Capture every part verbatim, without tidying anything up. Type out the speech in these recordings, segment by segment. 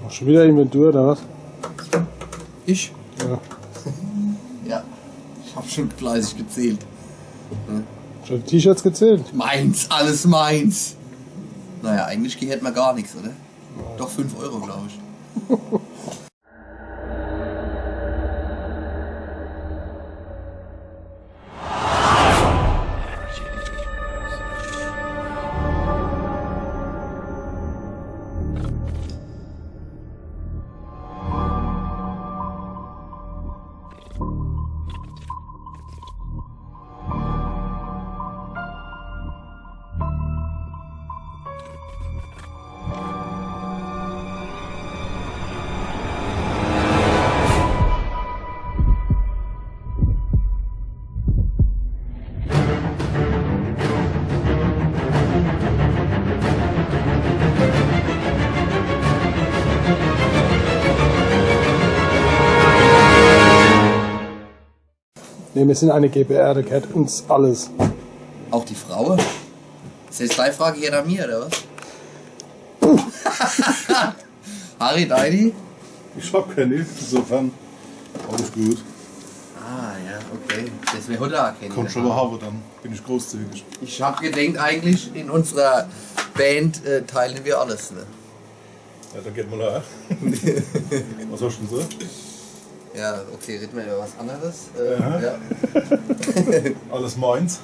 Machst du wieder Inventur, oder was? Ich? Ja. Ja, ich hab schon fleißig gezählt. Hm? Schon T-Shirts gezählt? Meins, alles meins. Naja, eigentlich gehört mir gar nichts, oder? Doch, fünf Euro, glaub ich. Nee, wir sind eine G B R, da gehört uns alles. Auch die Fraue? Das heißt, deine Frage geht an mir, oder was? Harry, deini? Ich hab keine, insofern alles gut. Ah, ja, okay. Das wär heute auch keine. Komm schon mal haben, dann bin ich großzügig. Ich hab gedenkt, eigentlich in unserer Band, äh, teilen wir alles, ne? Ja, dann geht mal her. Was hast du denn so? Ja, okay, reden wir über was anderes. Äh, ja. Alles meins.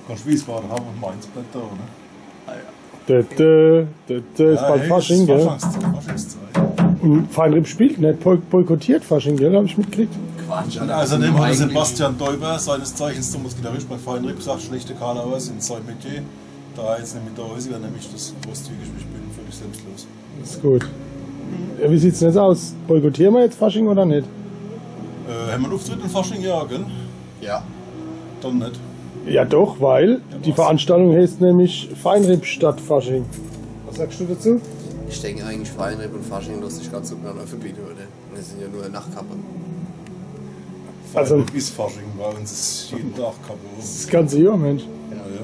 Kannst du Wiesbaden haben und meins bleibt da, ne? Ah, ja. Dö, dö, dö, dö, ist bald Fasching, gell? Faschingszeit, Faschingszeit. Und Feinripp spielt nicht, boy-, boykottiert Fasching, gell? Hab ich mitgekriegt. Quatsch, Alter. Außerdem hat der Sebastian Däuber, seines Zeichens damals Gitarrist bei Feinripp, gesagt, schlechte Karlauer sind sein Metier. Da er jetzt nicht mit da ist, übernehme ich das großzügig, ich bin völlig selbstlos. Ist gut. Ja, wie sieht's denn jetzt aus? Boykottieren wir jetzt Fasching oder nicht? Äh, haben wir einen Auftritt in Fasching? Ja, gell? Ja. Dann nicht. Ja doch, weil die Veranstaltung heißt nämlich Feinripp statt Fasching. Was sagst du dazu? Ich denke eigentlich, Feinripp und Fasching lässt sich ganz gut miteinander verbinden, oder? Wir sind ja nur Nachtkappe. Also Feinripp ist Fasching, bei uns ist jeden Tag Kappe. Das ganze Jahr, Mensch. Ja, ja.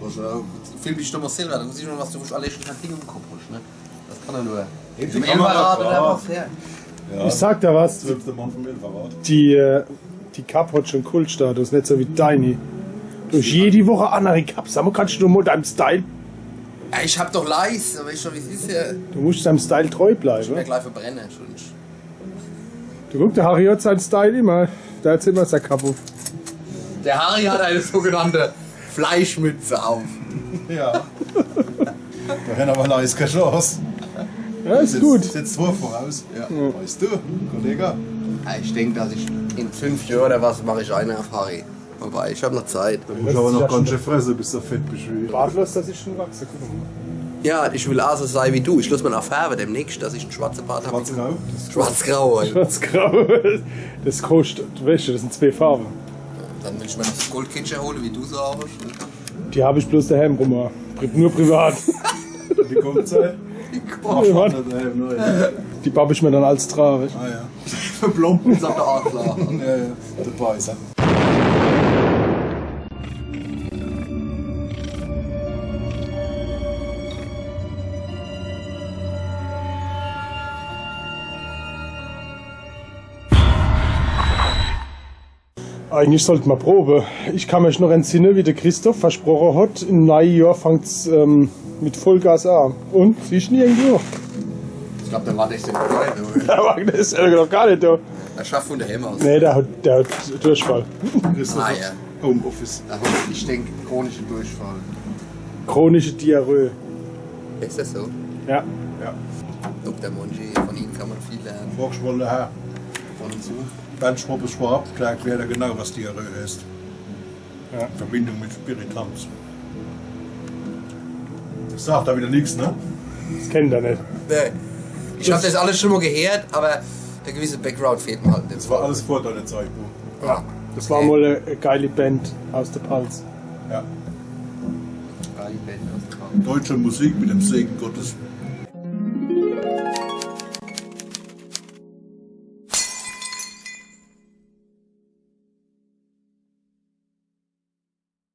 Was, äh, fühl dich doch mal selber, da muss ich noch was, du musst alle schon kein Ding im Kopf hast, ne? Das kann er nur. Jetzt im Elferrat oder was? Ja. Ja. Ich sag dir was, zwölfter Mann vom Elferrat. Die, äh, die Kapp hat schon Kultstatus, nicht so wie deini. Du hast jede Woche andere Kapp. Sag mal, kannst du mal deinem Style? Ja, ich hab doch Leis, aber ich schon, wie es ist hier. Du musst deinem Style treu bleiben. Ich bin ja gleich verbrenne, schon. Du, guck, der Harry hat seinen Style immer. Der hat immer sein Kapp auf. Der Harry hat eine sogenannte Fleischmütze auf. Ja. Da haben aber Leis keine Chance. Ja, ist gut. Setzt, setzt hoch voraus. Ja. Weißt du, Kollege? Ja, ich denk, dass ich in fünf Jahren oder was mache ich eine auf Harry. Wobei, ich hab noch Zeit. Du musst aber noch ganz schön fressen, bis du fett bist wie ich. Bartlos, das ist schon gewachsen, guck mal. Ja, ich will auch so sein wie du. Ich lass mir auch färben demnächst, dass ich einen schwarzen Bart hab. Schwarz-grau? Schwarz-grau, ey. Schwarz-grau. Das kostet, weißt du, das sind zwei Farben. Dann will ich mir noch das Goldkettche holen, wie du so auch hast. Die hab ich bloß daheim rum, pri-, nur privat. Die kommt, äh, die kommt. Ach, warte. Daheim, ne? Die babb ich mir dann als dra, weißt du? Ah, ja. Plomp, sagt der Adler. Ja, ja. Der Weiße. Eigentlich sollt mer probe. Ich kann mich noch entsinne, wie der Christoph versproche hat, im neie Jahr fangt's, ähm, mit Vollgas an. Und? Siehst du nie irgendwo? Ich glaub, der war echt in der Freude, oder? Der war, der ist ja noch gar nicht da. Er schafft von daheim aus. Nee, der hat, der hat Durchfall. Christoph hat Homeoffice. Ah, ja. Der hat, ich denk, chronische Durchfall. Chronische Diarrhoe. Ist das so? Ja. Ja. Doktor Monji, von ihm kann man viel lernen. Fragst mal nachher. Von und zu. Bernd Schwab is Schwab, klar erklärt er genau, was Diarrhoe heißt. Ja. In Verbindung mit Spiritanz. Sagt da wieder nichts, ne? Das kennt er nicht. Nee. Ich hab das alles schon mal gehört, aber der gewisse Background fehlt mir halt. Das war alles vor deiner Zeit, Bro. Ja, das war mal eine, eine geile Band aus der Palz. Ja. Geile Band aus der Palz. Deutsche Musik mit dem Segen Gottes.